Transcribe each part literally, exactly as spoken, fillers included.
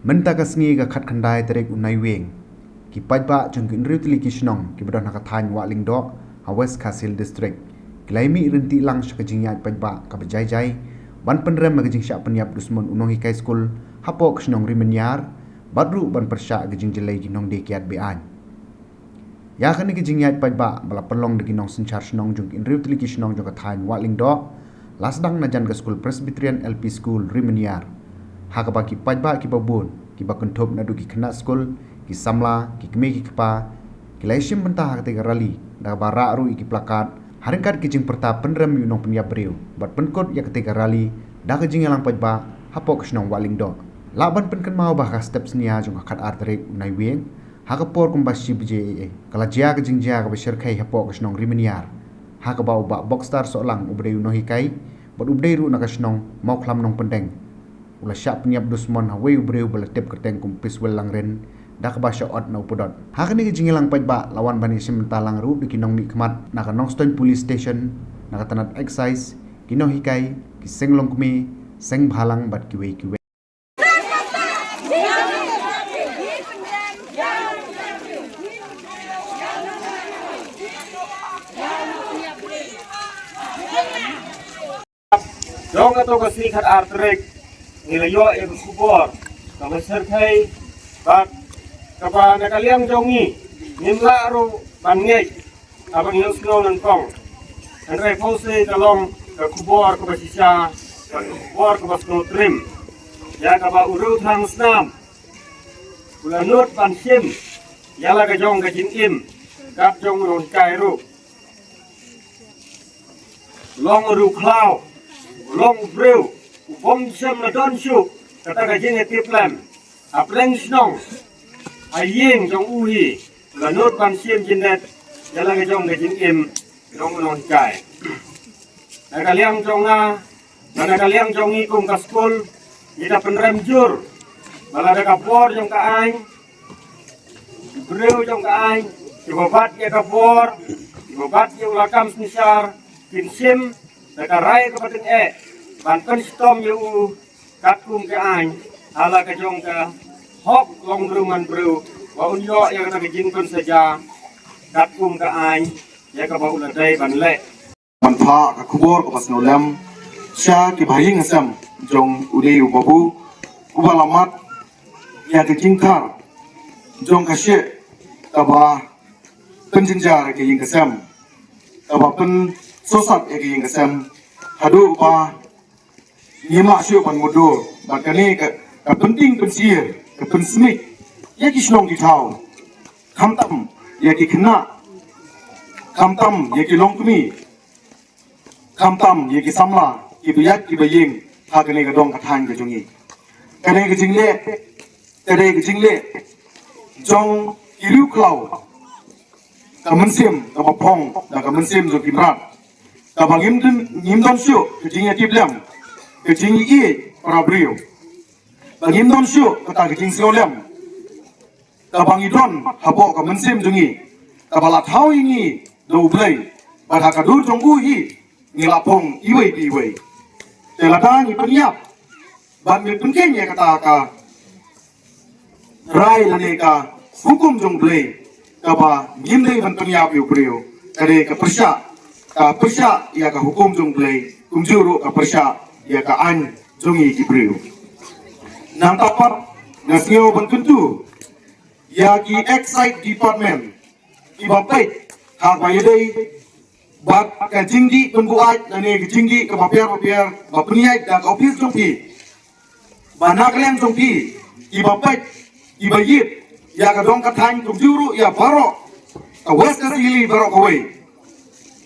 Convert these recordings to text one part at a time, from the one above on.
Mynta ka sngi ka khatkhyndai tarik u Naiwieng, ki paidbah jong ki hynriew tylli ki shnong kiba don ha ka thaiñ Wah Lyngdoh, ha West Khasi Hills District, ki la ïa mih ryntih lang sha ka jingïaid paidbah kaba jai jai ban pynrem ïa ka jingshah pynïap dusmon u nonghikai skul hapoh ka shnong Ri Mynïar, bad ruh ban pyrshah ïa ka jingjyllei ki nongdie kiad be-aiñ. Ïa kane ka jingïaid paidbah ba la pynlong da ki nongsynshar shnong jong ki hynriew tylli ki shnong jong ka thaiñ Wah Lyngdoh, la sdang na jan ka skul Presbyterian L P School Ri Mynïar, ha kaba ki paidbah kiba bun, kiba kynthup naduh ki khynnah skul, ki samla, ki kmie ki kpa, ki la ïa shim bynta ha katei ka rally da kaba rah ruh ïa ki plakat ha ryngkat ki jingpyrta pynrem ïa u nongpynïap briew bad pynkut ïa katei ka rally da ka jingïalang paidbah hapoh ka shnong Wah Lyngdoh. Lah ban pynkynmaw ba ha ka step synñia jong ka khatar tarik u Naiwieng, ha ka por kumba shi baje eiei, ka la jia ka jingjia kaba shyrkhei hapoh ka shnong Ri Mynïar, ha kaba u Bah Bokstar Sohlang uba dei u nonghikai bad uba dei ruh na ka shnong Mawkhlam Nongpyndeng, u la shah pynïap dusmon ha uwei u briew ba la tip kyrteng kum u Piswel Langrin, da kaba shah ot na u pudot. Ha kane ka jingïalang paidbah la wan ban ïa shim bynta lang ruh da ki nongmihkhmat na ka Nongstoiñ Police Station, na ka tnat Excise, ki nonghikai, ki seng longkmie, seng bhalang bad kiwei kiwei. Jong kato ka sngi khatar tarik, ngi la ïoh ïa ka khubor kaba shyrkhei, bad kaba na ka liang jong ngi ngim lah ruh ban ngeit haba ngi ïohsngew nyngkong. Hynrei pynban ka long ka khubor kaba shisha, ka khubor kaba sngewtriem, ïa kaba u riewthrang snam u la nud ban shim ïa la ka jong ka jingim kat jong u nonghikai ruh. Long u riewkhlaw, long u briew u bym shym la don shuh kata ka jingïatiplem. Ha pdeng shnong, ha ïing jong u hi, la nud ban shim jingdet ïa la ka jong ka jingim jong u nonghikai. Na ka liang jong nga, na ka liang jong ngi kum ka skul, ngi da pynrem jur ba lada ka bor jong ka aiñ, ki briew jong ka aiñ, kiba bat ïa ka bor, kiba bat ïa u lakam synshar, kin shim da ka rai kaba tyngeh ban pynshitom ïa u katkum ka aiñ, ha la ka jong ka hok long briew man briew, ba un ïoh ïa kata ka jingpynsaja katkum ka aiñ ïa kaba u la dei ban leh. Ban phah ka khubor kaba sngewlem sha ki bahaïing hasem jong u dei u babu uba la mad ïa ka jingthar jong ka shiah kaba pynjynjar ïa ka ïing ka sem, kaba pynsosat ïa ka ïing ka sem haduh ba ngim lah shuh ban mutdur. Bad kane ka, ka pyntieng pynsyier, ka pynsmit ïa ki shnong ki thaw, khamtam ïa ki khynnah, khamtam ïa ki longkmie, khamtam ïa ki samla kiba ïaid kiba ïeng ha kane ka dong ka thaiñ ka jong ngi. Kane ka jingleh, kane ka jingleh jong ki riewkhlaw, ka mynsiem kaba phong da ka mynsiem jong ki mrad, kaba ngim don, ngim don shuh ka jingïatiplem, ka jingïeit para briew, ba ngim don shuh kata ka jingsngewlem kaba ngi don hapoh ka mynsiem jong ngi, kaba la thaw ïa ngi da U Blei, bad ha ka dur jong u hi ngi la phong iwei pa iwei. Te lada ngi pynïap bad ngi pynkheiñ ïa kata ka rai lane ka hukum jong U Blei, kaba ngim dei ban pynïap ïa u briew, ka dei ka pyrshah, ka pyrshah ïa ka hukum jong U Blei, kumjuh ruh ka pyrshah ïa ka aiñ jong ngi ki briew. Nangta pat nga sngew ban kyntu ïa ki Excise Department, kiba peit ha kaba ïadei bad ka jingdih pynbuaid lane ka jingdih kaba pher bapher ba pynïaid da ka ophis jong phi, ba na ka liang jong phi, kiba peit, kiba ïit ïa ka dong ka thaiñ kumjuh ruh ïa baroh ka West Khasi Hills baroh kawei,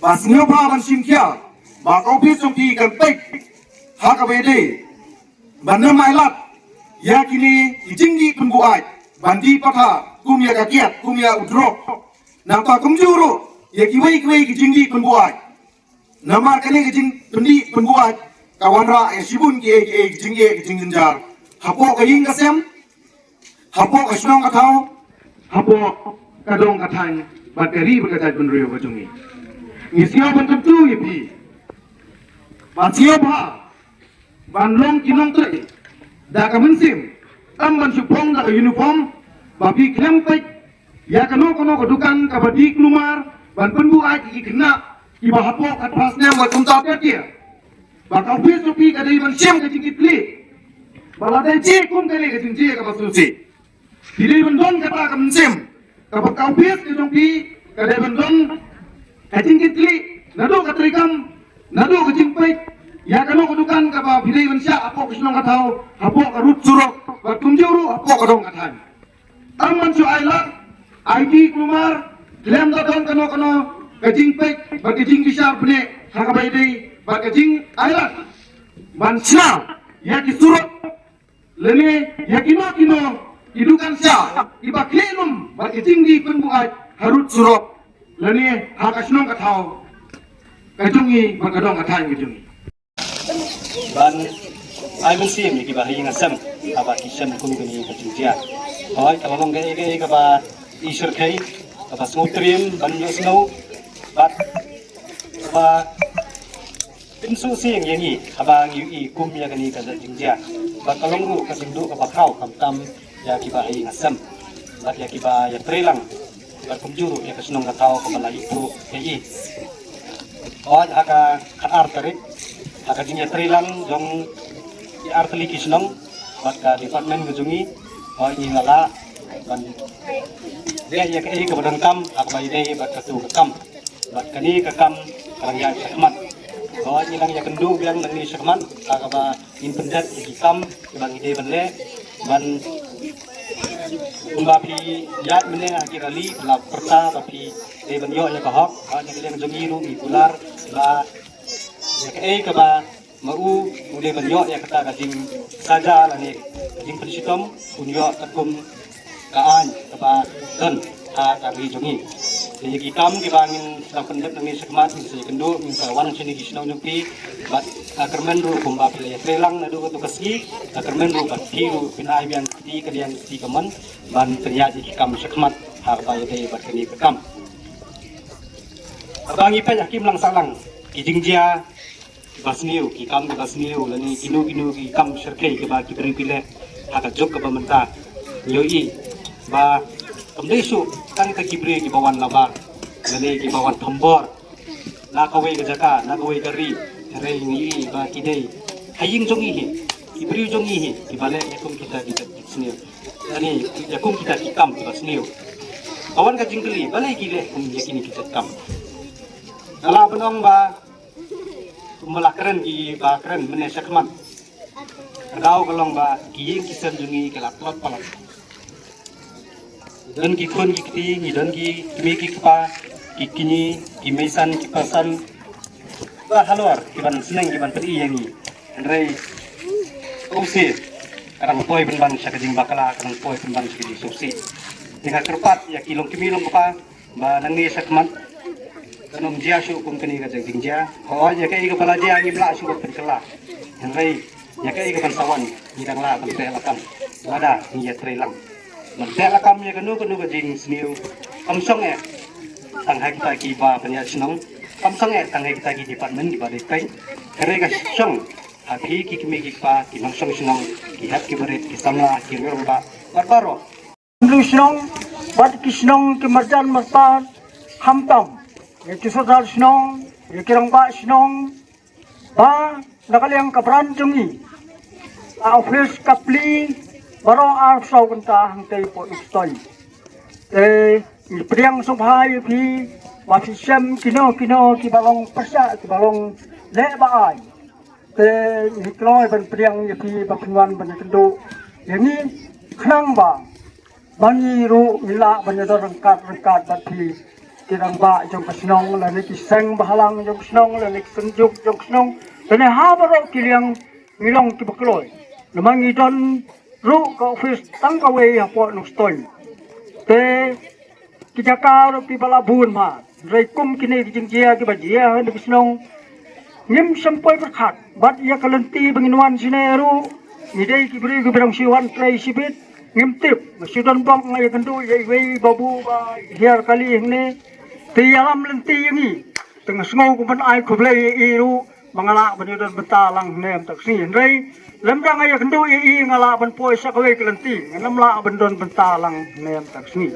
ba sngewbha ban shim khia ba ka ophis jong phi kan peit ha kaba ïadei ban ym ailad ïa kine ki jingdih pynbuaid ban dih pathar, kum ïa ka kiad, kum ïa u drok, nangta kumjuh ruh ïa kiwei kiwei ki jingdih pynbuaid. Namar kane ka jingpyndih pynbuaid ka wanrah ïa shibun kiei kiei ki jingeh ki jingjynjar hapoh ka ïing ka sem, hapoh ka shnong ka thaw, hapoh ka dong ka thaiñ bad ka ri bad ka jaitbynriew ka jong ngi. Ngi sngew ban kyntu ïa phi, ban sngewbha ban long ki nongtrei da ka mynsiem, Tam ban shu phong da ka uniform ba phi khlem peit ïa kano kano ka dukan kaba dih kulmar ban pynbuaid ïa ki khynnah kiba hapoh ka phra snem bad kumta pat ïa ba ka office jong phi ka dei ban shem ka jingkitkhlieh. Ba la dei je kum kane ka jingjia kaba sngewsih, phi dei ban don kata ka mynsiem kaba ka office ka jong phi ka dei ban don ka jingkitkhlieh, naduh ka treikam, naduh ka jingpeit ïa kano ka dukan kaba phi dei ban shah hapoh ka shnong ka thaw, hapoh ka rud surok bad kumjuh ruh hapoh ka dong ka thaiñ. Tam ban shu ai lad, ai dih kulmar khlem da don kano kano ka jingpeit bad ka jingbishar bniah ha kaba ïadei bad ka jingai lad ban shna ïa ki surok lane ïa kino kino ki dukan sha kiba khlieh lum bad ka jingdih pynbuaid ha rud surok lane ha ka shnong ka thaw ka jong ngi bad ka dong ka thaiñ ka jong ngi. Ban ai mynsiem ïa kiba ha ïing ha sem haba ki shem kum kane ka jingjia. Hooid, kaba long kaei kaei kaba i shyrkhei kaba sngewtriem ban ïohsngew bad kaba pynsngewsih ïa ngi haba ngi ïohi kum ïa kane ka jingjia. Bad ka long ruh ka jingduh kaba khraw khamtam ïa kiba ha ïing ha sem bad ïa kiba ïatreilang bad kumjuh ruh ïa ka shnong ka thaw kaba la ïoh ïa i. Hooid, ha ka khatar tarik ha ka jingïatreilang jong ki artylli ki shnong bad ka department ka jong ngi, hooid, ngi la lah ban leh ïa kaei kaba donkam ha kaba ïadei bad katu ka kam. Bad kane ka kam ka dang ïaid shakhmat. Hooid, ngi dang ïakynduh biang nangne shakhmat ha kaba ngin pyndep ïa ki kam kiba ngi dei ban leh ban kumba phi ïaid mynne ha ki rally, la pyrta ba phi dei ban ïoh ïa ka hok. Ha ka liang jong ngi ruh ngi kular ba ïa kaei kaba ma u u dei ban ïoh ïa kata ka jingsaja lane ka jingpynshitom, un ïoh katkum ka aiñ kaba don ha ka ri jong ngi. Te ïa ki kam kiba ngin sa pyndep nangne shakhmat, ngin sa ïakynduh, ngin sa wan shane ki shnong jong phi bad, ah, kyrmen ruh kumba phi la ïatreilang naduh katu ka sngi, ah, kyrmen ruh bad phi ruh phin ai biang kti ka liang kti ka mon ban pynïaid ïa ki kam shakhmat ha kaba ïadei bad kane ka kam. Haba ngi peit ha ki imlang sahlang, ki jingjia kiba sniew, ki kam kiba sniew lane kino kino ki kam shyrkhei kiba ki briew ki leh ha ka juk kaba mynta, ngi ïohi ba kam dei shuh tang kita ki briew kiba wan labar lane kiba wan thombor na kawei ka jaka, na kawei ka ri, hynrei ngi ïohi ba ki dei ha ïing jong ngi hi, ki briew jong ngi hi kiba leh ïa kum kita ki jait sniew lane ïa kum kita ki kam kiba sniew. Ka wan ka jingkylli, balei ki leh kum ïa kine ki jait kam? Nga lah ban ong ba kumba la kren kiba kren mynne shakhmat, ka daw ka long ba ki ïing ki sem jong ngi ki la tlot palat. Don ki khun ki kti, ngi don ki kmie ki kpa, ki kñi, ki meisan ki pasan, ba halor kiban sneng kiban pyni ïa ngi. Hynrei ka sngewsih ka dang poi pynban sha ka jingbakla, ka dang poi pynban sha ka jingsngewsih. Te nga kyrpad ïa ki longkmie longkpa ba nangne shakhmat kan ym jia shuh kum kane ka jingjia. Hooid, ïa kaei kaba la jia ngim lah shuh ban pynkylla, hynrei ïa kaei kaban sa wan ngi dang lah ban teh lakam lada ngi ïatreilang. Ban teh lakam ïa kano kano ka jingsniew, kam shong eh tang ha kita kiba pynïaid shnong, kam shong eh tang ha kita ki department kiba dei peit, hynrei ka shong ha phi ki kmie ki kpa, ki nongshong shnong, ki hep ki barit, ki samla, ki rangbah bad baroh. Ri shnong bad ki shnong ki marjan marpa, khamtam ïa ki sordar shnong, ïa ki rangbah shnong, ba na ka liang ka briew jong ngi, ka office ka plie baroh arphew saw kynta hangtei hapoh Nongstoiñ. Te ngi pdiang sngewbha ïa phi ba phi shem kino kino kiba long pyrshah, kiba long leh ba aiñ. Te ngi kloi ban pdiang ïa phi ba phin wan ban ïakynduh ïa ngi, khnang ba ba ngi ruh ngi lah ban ïadon ryngkat ryngkat bad phi, ki rangbah jong ka shnong lane ki seng bahalang jong ka shnong lane ki seng juk jong ka shnong, lane ha baroh ki liang ngi long kiba kloi. Namar ngi don ruh ka office tang kawei hapoh Nongstoiñ. Te ki jaka ruh kiba la bun bha. Hynrei kum kine ki jingjia kiba jia ha kane ka shnong, ngim shym poi pyrkhat. Bad ïa ka lynti ba ngin wan shane ruh, ngi dei ki briew kiba dang shu wan trei shibit, ngim tip. Nga shu don bok nga ïakynduh ïa iwei i babu ba hiar kali hangne. Te ïalam lynti ïa ngi. Te nga sngew kum ban ai khublei ïa i ruh ba nga lah ban ïa don bynta lang hynne mynta ka sngi. Hynrei lymda nga ïakynduh ïa i nga lah ban poi sha kawei ka lynti, ngam lah ban don bynta lang hynne mynta ka sngi.